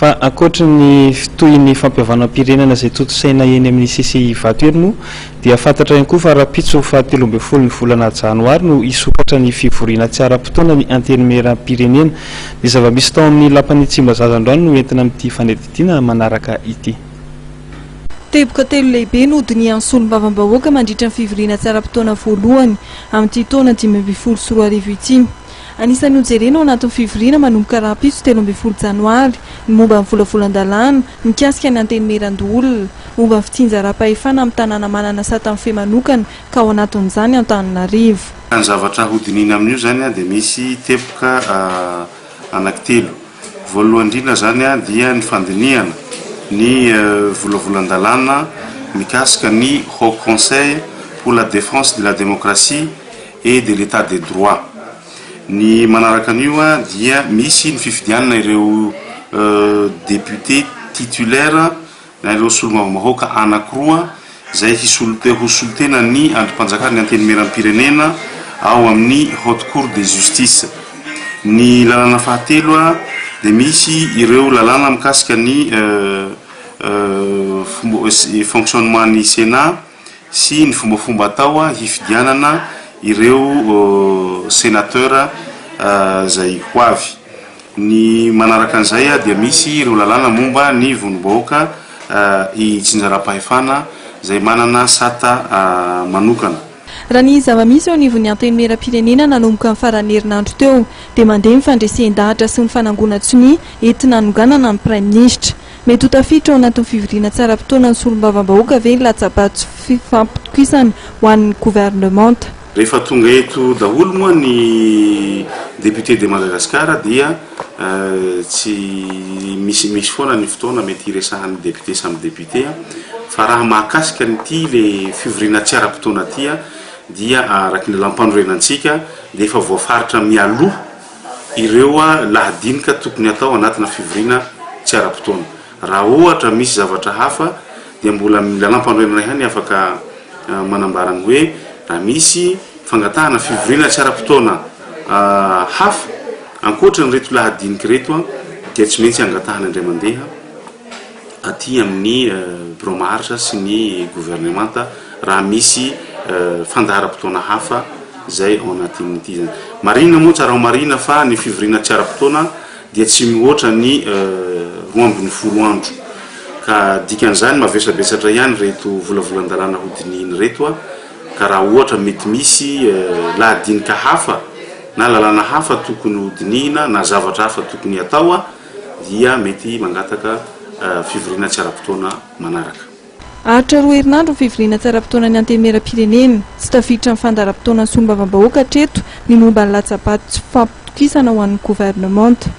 Fa ankoatry ny fitohin'ny fampihavanam-pirenana izay tontosaina eny amin'ny CCI Ivato eny moa dia fantatra ihany koa fa rahampitso faha 13 ny volana janoary no hisokatra ny fivoriana tsy ara-potoana ny Antenimierampirenena. Ny zava-misy tao amin'ny lapan'i Tsimbazaza androany no entina amin'ity fanadihadiana manaraka ity. Teboka telo lehibe no hodinihan'ny solombavambahoaka mandritra ny fivoriana tsy ara-potoana voalohany amin'ity taona 2015 ity. Anisan'ny hojerena ao anatin'ny fivoriana manomboka rahampitso 13 janoary ny momba ny volavolan-dalàna mikasika ny Antenimierandoholona, momba ny fitsinjaram-pahefana amin'ny tanàna manana sata mifehy manokana ka ao anatin'izany Antananarivo. Ny zavatra hodinihina amin'io izany dia misy teboka anankitelo. Voalohany indrindra izany dia ny fandinihana ny volavolan-dalàna mikasika ny Haut Conseil pour la défense de la démocratie et de l'état de droit. Ny manaraka an'io dia misy ny fifidianana ireo députés titulaires na ireo solombavambahoaka anankiroa izay hisolo ho solontenan'ny andrim-panjakana ny Antenimierampirenena ao amin'ny Haute Cour de Justice. Ny lalàna fahatelo dia misy ireo lalàna mikasika ny fonctionnement ny Sénat sy ny fombafomba atao hifidianana ireo sénateur izay ho avy. Ny manaraka an'izay dia misy ireo lalàna momba ny vondrom-bahoaka itsinjaram-pahefana izay manana sata manokana. Raha ny zava-misy eo anivon'ny Antenimierampirenena nanomboka ny faran'ny herinandro teo dia mandeha ny fandresen-dahatra sy ny fanangonan-tsonia entina hanonganana ny Praiminisitra. Mety ho tafiditra ao anatin'ny fivoriana tsy ara-potoana ny solombavambahoaka ve ny latsa-bato sy fifampitokisana ho an'ny governemanta? Rehefa tonga eto daholo moa ny député de Madagascar dia tsy misy misy foana ny fotoana mety hiresahan'ny député samy député fa raha mahakasika an'ity le fivoriana tsy ara-potoana ity dia araky ny lalàmpanorenantsika dia efa voafaritra mialoha ireo lahadinika tokony atao anatina fivoriana tsy ara-potoana. Raha ohatra misy zavatra hafa dia mbola ny lalàmpanorenana ihany afaka manambara ny hoe raha misy fangatahana fivoriana tsy ara-potoana hafa ankoatra an'ireto lahadinika ireto dia tsy maintsy angatahana indray mandeha aty amin'ny birao maharitra sy ny governemanta raha misy fandaharam-potoana hafa izay ao anatin'ity izany. Marihina moa tsara ho marihina fa ny fivoriana tsy ara-potoana dia tsy mihoatra ny 12 andro ka dikan'izany mavesabesatra ihany ireto volavolan-dalàna hodinihina ireto ka raha ohatra mety misy lahadinika hafa na lalàna hafa tokony hodinihina na zavatra hafa tokony hatao dia mety mangataka fivoriana tsy ara-potoana manaraka. Haharitra roa herinandro ny fivoriana tsy ara-potoanan'ny Antenimierampirenena. Tsy tafiditra amin'ny fandaharam-potoanan'ny solombavambahoaka hatreto ny momba ny latsa-bato tsy fampitokisana ho an'ny governemanta.